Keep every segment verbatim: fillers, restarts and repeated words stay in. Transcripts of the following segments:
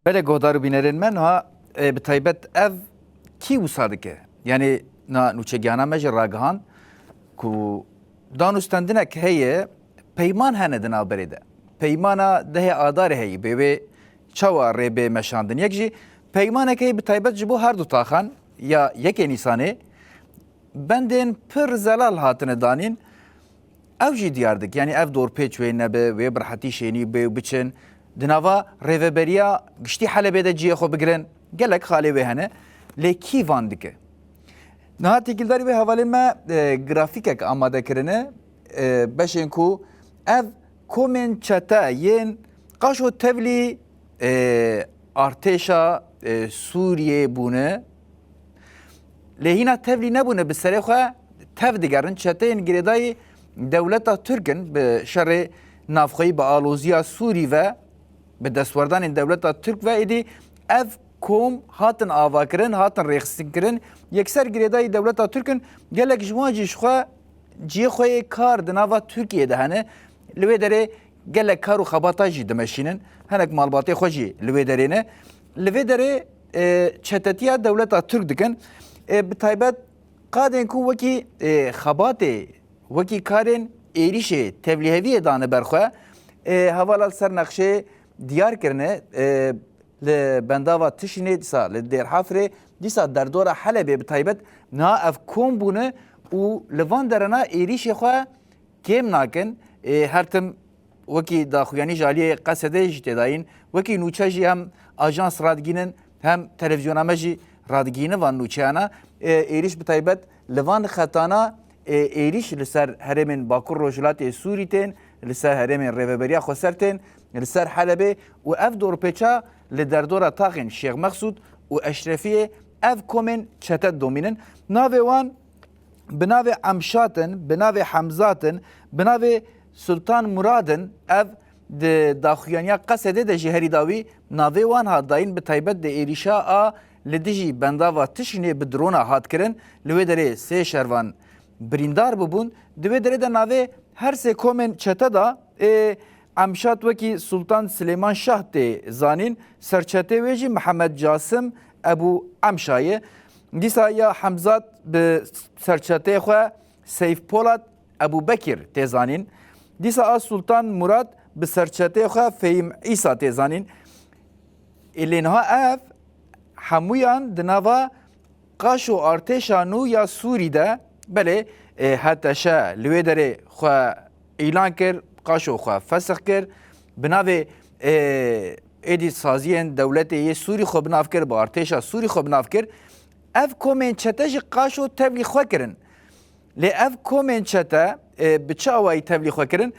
Belê guhdar û bînerên me niha, e, bi taybet ev kî wisa dike? Yanî na nûçegihana me jî ragihand ku danûstendinek heye, peyman hene di navberê de. Peymana dehê Adarê heyî, bê wê çawa rê bê meşandin? Yek jî peymanek heye bi taybet ji bo her du taxan ya yekê Nîsanê bendên pir zelal hatine danîn. Ew jî diyar dik, yanî ev dorpêç wê nebe, wê bi rehetî şênî bê û biçin. Di nava rêveberiya giştî Helebê de cihê xwe bigirin, gelek xalê wê hene. Lê kî van dike? Niha têkildarî wê hevalên me, e, grafîkek amade kirine, e, beşên ku ev komên çete yên qaşo tevlî, e, artêşa, e, Sûriyê bûne. Lê hîna tevlî nebûne, bi serê xwe tev digerin. Çeteyên girêdayî dewleta Tirk in, bi şerê navxweyî, bi aloziya Sûrî ve, bi destwerdanên dewleta Tirk ve êdî ev kom hatin avakirin, hatin rêxistinkirin. Yekser girêdayî dewleta Tirk in, gelek ji wan jî ji xwe cihê xwe yê kar di nava Tirkiyê de hene. Li wê derê gelek kar û xebata jî dimeşînin. Hinek malbatê xwe jî li wê derê ne. Li vê derê, e, çetetiya dewleta Tirk dikin. E, bi taybet qadên ku wekî, e, xebatê, wekî karên êrîşê tevlîheviyê dane ber xwe, e, hevala li ser nexşê diyar kirine, e, li bendava Tişinê, dîsa li Dêrhafirê, dîsa derdora Helebê bi taybet niha ev kom bûne û li van derena êrîşê xwe kêm nakin. Ê, her tim wekî daxuyanî ji aliyê Qesedê jî têdayîn, wekî nûçe jî hem ajans radigînin, hem televîzyona me jî radigihîne van nûçeyana. Ê, êrîş bi taybet li van xetana, ê, êrîş li ser herêmên Bakur Rojhilatê Sûrî tên, li ser herêmên Rêveberiya Xweser tên, li ser Helebê û ev dorpêça li derdora taxên Şêx Mexsûd û Eşrefiyê ev komên çete domînin. Navê wan bi navê Emşat in, bi navê Hemzat in, bi navê Sultan Murad in. Ev di daxuyaniya Qesedê de jî herî dawî navê wan hat dayîn, bi taybet di êrîşa a li dijî bendava Tişinê bi drona hat kirin. Li wê derê sê şervan birîndar bibûn. Di wê derê de navê her sê komên çete de, ê, Emşat wekî Sultan Silêman Şah tê zanîn, serçetê wê jî Mihemed Casim Ebû Emşa ye. Dîsa ya Hemzat bi serçeteyê xwe Seyf Polat Ebû Bekir tê zanîn. Dîsa a Sultan Murad bi serçeteyê xwe Fehîm Îsa tê zanîn. Ê lê niha ev hemûyan di nava qaşo artêşa nû ya Sûrî de, belê, e, H T Ş li wê derê xwe îlan kir, qaşo xwe fesix kir, bi navê, e, êdî saziyên dewletê yê Sûrî xwe bi nav kir, bi artêşa Sûrî xwe bi nav kir. Ev komên çete jî qaşo tevlî xwe kirin. Lê ev komên çete, e, bi çi awayî tevlî xwe kirin?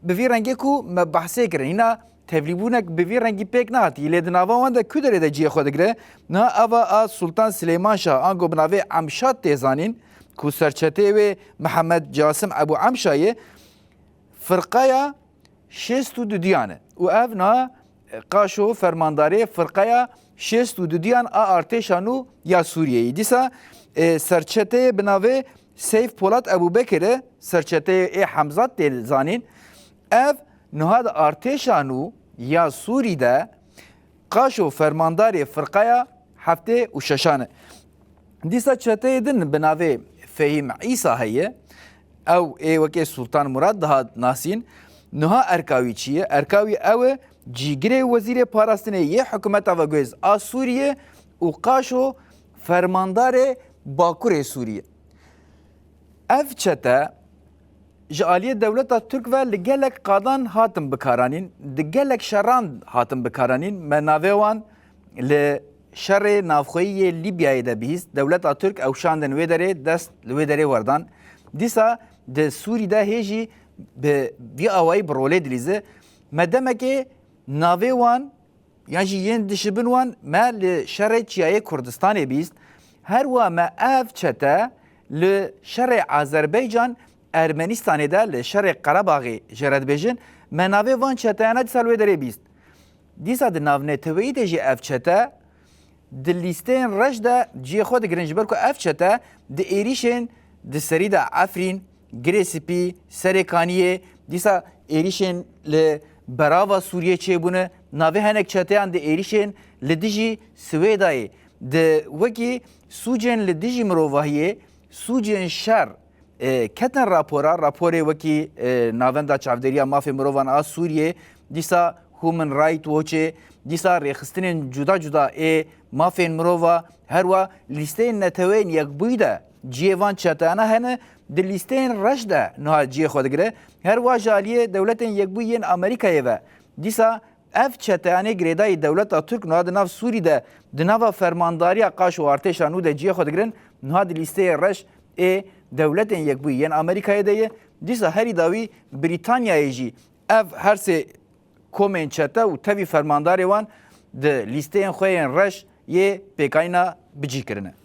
Bi vî rengê ku me behsê kirin. Hîna tevlîbûnek bi vî rengî pêk nehatî. Lê di nava wan de ku derê de cihê xwe digire? Niha ava a Sultan Silêman Şah, ango bi navê Emşat tê zanîn, ku serçeteyê wê Mihemed Casim Ebû Emşa ye, firqeya şêst û dudiyan e. Û ev niha, e, qaşo fermandarê firqeya şêst û dudiyan a artêşa nû ya Sûriyeyê. Dîsa, e, serçeteyê bi navê Seyf Polat Ebûbekir e, serçeteyê ê Hemzat tê zanîn. Ev niha di artêşa nû ya Sûrî de qaşo fermandarê firqeya heftê û şeşan e. Dîsa çeteyê din bi navê Fehîm Îsa heye. Ew ê wekê Sultan Murad dihat nasîn. Niha erka wî çi ye? Erka wî ew e, cîgirê wezîrê parastinê yê hikûmeta veguhêz a Sûriyê û qaşo fermandarê Bakurê Sûriyê. Ev çete ji aliyê dewleta Tirk ve li gelek qadan hatin bikaranîn, di gelek şeran hatin bikaranîn. Me navê wan li şerê navxweyî yê Lîbyayê de bihîst. Dewleta Tirk ew şandin wê derê, dest li wê derê werdan. Dîsa di Sûrî de hê jî bi vî awayî bi rolê dilîze. Me demekê navê wan yan jî yên dişibin wan me li şerê Çiyayê Kurdistanê bîst. Her wa me ev çete li şerê Azerbaycan Ermenistanê de, li şerê Qerebaxê jê re dibêjin, me navê van çeteyana dîsa li wê derê bîst. Dîsa di navneteweyî de jî ev çete di lîsteyên reş de cihê xwe digirin, ji ber ku ev çete di êrîşên di serî de Efrîn, Girê Spî, Serê Kaniyê, dîsa êrîşên li berava Sûriyê çêbûne, Navê hinek çeteyan di êrîşên li dijî Swêdayê di wekî sûcên li dijî mirovahiyê, sûcên şer, e, ketin rapora, raporê wekî, e, Navenda Çavdêriya Mafê Mirovan a Sûriyê, dîsa Human Rights Watchê, dîsa rêxistinên cuda cuda ê mafên mirova, herwa lîsteyên Neteweyên Yekbûyî de cihê van çeteyana hene, di lîsteyên reş de niha cihê xwe digire. Herwa ji aliyê Dewletên Yekbûyî yên Amerîkayê ve dîsa ev çeteyanê girêdayî dewleta Tirk niha di nav Sûrî de di nava fermandariya qaş û artêşa nû de cihê xwe digirin, niha di lîsteyê reş ê Dewletên Yekbûyî yên Amerîkayê de ye. Dîsa herî dawî Brîtanyayê jî ev her sê komên çete û tevî fermandarê wan di lîsteyên xwe yên reş yê pêkanîna bi cih kirine.